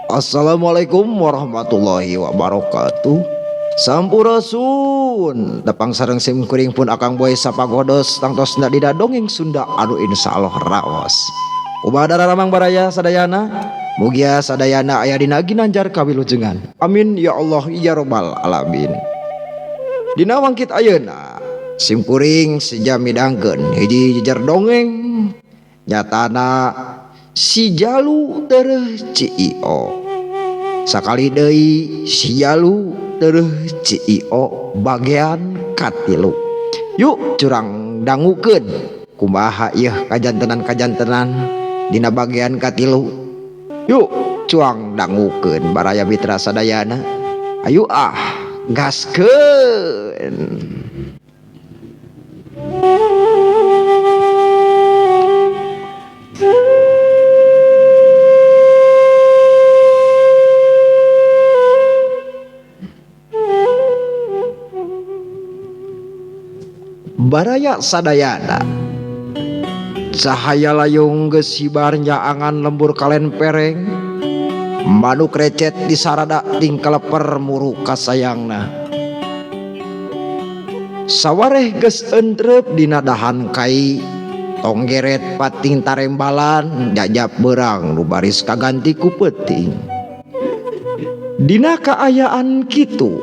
Assalamualaikum warahmatullahi wabarakatuh. Sampurasun. Tepang sareng sim kuring pun Akang Boy sapagodos tangtosna dina dongeng Sunda anu insyaallah raos. Kumaha daramang baraya sadayana? Mugia sadayana aya dina ginanjar kawilujengan. Amin ya Allah ya robbal alamin. Dina wangkit ayeuna sim kuring seja midangkeun hiji jejer dongeng nyatana si Jalu tereh CEO. Sakali deui si Jalu tereh CEO bagian katilu. Yuk curang dangukeun kumaha ieu kajantenan-kajantenan dina bagian katilu. Yuk cuang dangukeun baraya mitra sadayana. Ayo ah gaskeun. Baraya sadayana cahaya layung geus hibar nyaangan lembur kalen pereng manuk recet di sarada tingkaleper muru kasayangna sawareh geus entrep dina dahan kai tonggeret pating tarembalan jajap berang nu baris kaganti ku peuting dina kaayaan kitu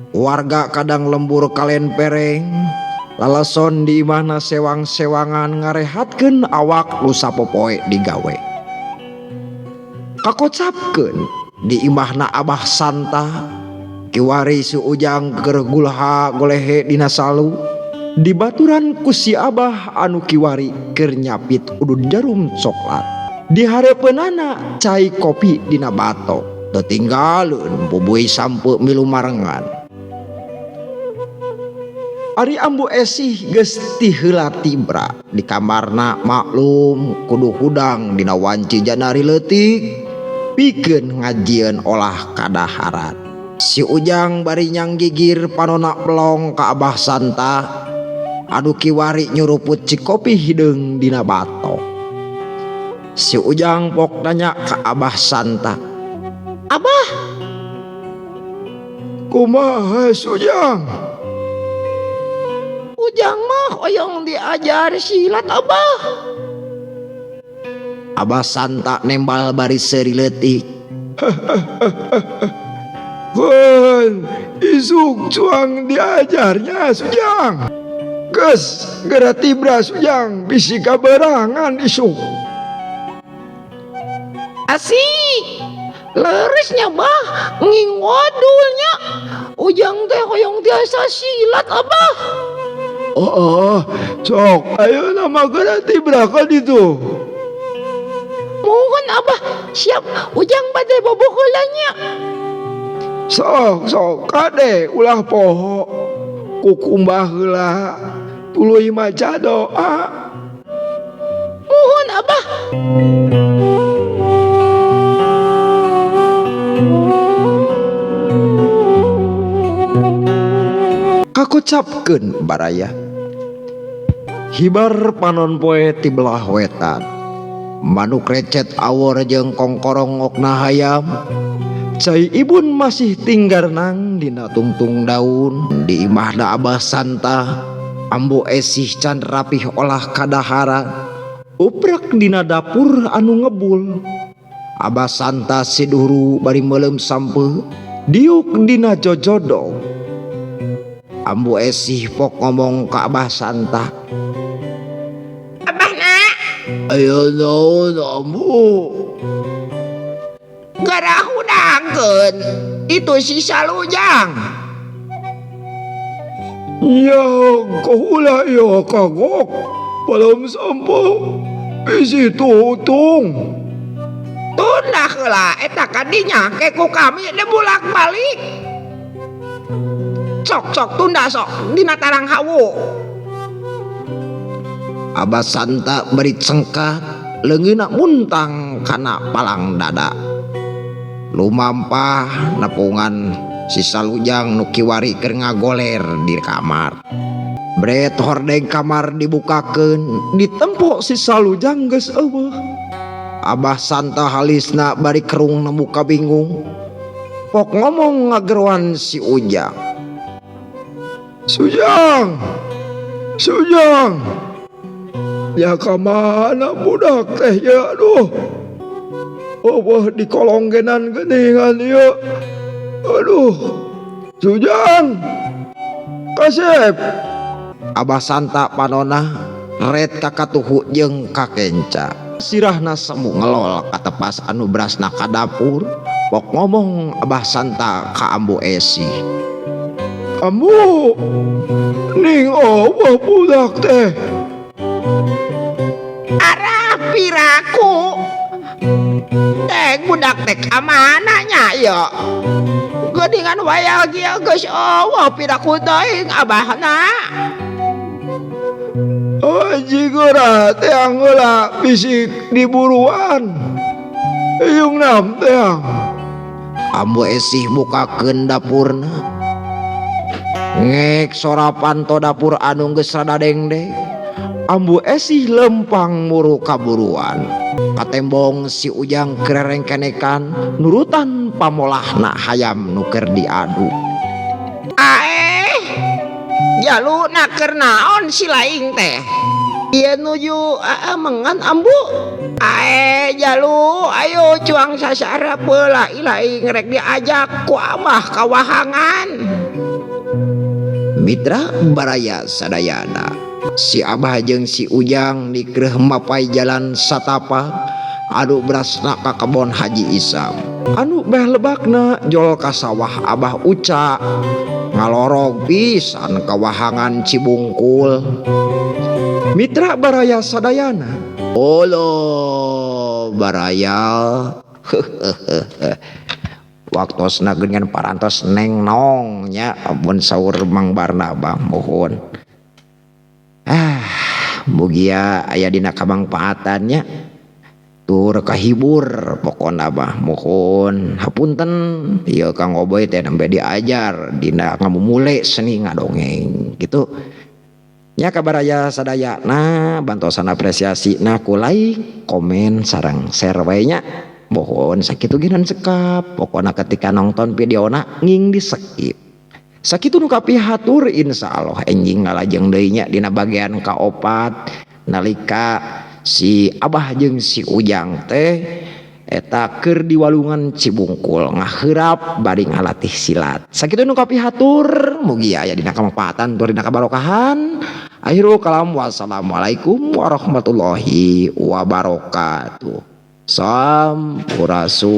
warga kadang lembur kalen pereng lalason di imahna sewang-sewangan ngarehatkeun awak nu sapopoe digawe kakocapkeun di imahna Abah Santa kiwari si Ujang keur gulha golehe dina salu dibaturan ku si Abah anu kiwari keur nyapit udud jarum coklat dihareupeunana cai kopi dina batok teu tinggaleun bubuy sampe milu marengan. Ari Ambu Esih geus ti heula tibra di kamarna maklum kudu hudang dina wanci janari leutik pikeun ngajieun olah kadaharan. Si Ujang bari nyang gigir panona pelong ka Abah Santa anu kiwari nyuruput cikopi hideung dina batok. Si Ujang pok nanya ka Abah Santa, "Abah, kumaha Ujang?" Ujang mah oyong diajar silat Abah. Abah Santa nembal bari seuri leutik. Keun isuk cuang diajarnya Ujang. Geus geura tibra Ujang bisi kaberangan isuk. Asik. Leresnya bah nging wadulnya. Ujang teh hoyong tiasa silat Abah. Oh, sok ayo nama geura tibra ka ditu. Mohon Abah siap Ujang bade bobo heula nya. Sok sok kade ulah poho kukumbah heula tuluy maca doa. Mohon Abah. Kakocapkeun baraya. Hibar panon poe ti belah wetan. Manuk recet awor jeung kongkorong okna hayam. Cai ibun masih tinggarnang dina tungtung daun di imahna Abah Santa. Ambu Esih can rapih olah kadaharan. Uprak dina dapur anu ngebul. Abah Santa siduru bari meuleum sampeu diuk dina jojodog. Ambu Esih pok ngomong ka Abah Santa. Abah nak. Ayo naon ambu. Gara hudangkeun itu si Salujang. Ya kaula ya kagok belum sampo bisi tutung. Tunda heula eta kadinya ke ku kami dibulak-balik. Sok sok tunda sok dina tarang hawu. Abah Santa beri cengkak leungeunna muntang kana palang dada. Lumampah nepungan si Salujang nu kiwari keur ngagoler di kamar. Bret hordeng kamar dibukakeun ditempo si Salujang geus eueuh. Abah Santa halisna bari kerung muka bingung. Pok ngomong ngageroan si Ujang. Sujang, Sujang, ya kamana budak teh ya aduh. Oh, di kolonggenan geuningan ieu. Aduh, Sujang, kasep. Abah Santa panona red kakatuhu jeung kakenca. Sirahna semu ngelol katepas anu berasna ka dapur. Pok ngomong Abah Santa ka Ambu Esi. Ambu, ning euweuh budak teh. Arah piraku. Teh budak teh kamana nya ieu? Geuningan wayah kieu geus euweuh piraku teuing abahna. Haji geura teang heula bisik diburuan. Iyung nam teang. Ambu Esih bukakeun dapurna. Ngek sora panto dapur anu geus rada dengdek. Ambu Esih lempang muru kaburuan. Katembong si Ujang kererengkenekan nurutan pamolahna hayam nu keur diadu. Aeh, jaluna keur naon si laing teh? Ieu nuju mengan ambu. Aeh, jalu, ayo cuang sasarap heula ilaing rek diajak ku abah ka wahangan. Mitra baraya sadayana, si Abah jeung si Ujang dikreuh mapai jalan satapak anu berasna ka kebon Haji Isam. Anu beh lebakna jol ka sawah Abah Uca ngalorog pisan ka wahangan Cibungkul. Mitra baraya sadayana, olo baraya. Waktosna geuningan parantos neng nong nya ampun saur Mang Barnaba mohon. Mugia aya dina kamangpaatan nya. Tur kahibur pokona mah mohon hapunten ieu Kang Oboy teh nembe diajar dina ngamumule seni ngadongeng gitu. Nya kabaraya sadayana bantosan apresiasi na ku like, komen sareng share wae nya. Mohon sakitu ginan cekap pokona ketika nonton videona nging di skip. Sakitu nu kapihatur insyaallah enjing ngalajeng deui nya dina bagian kaopat nalika si Abah jeung si Ujang teh eta keur di walungan Cibungkul ngaheurap bari ngalatih silat. Sakitu nu kapihatur mugi aya dina kamangpaatan tur dina kabarokahan. Akhirul kalam wassalamualaikum warahmatullahi wabarakatuh. Sampurasun.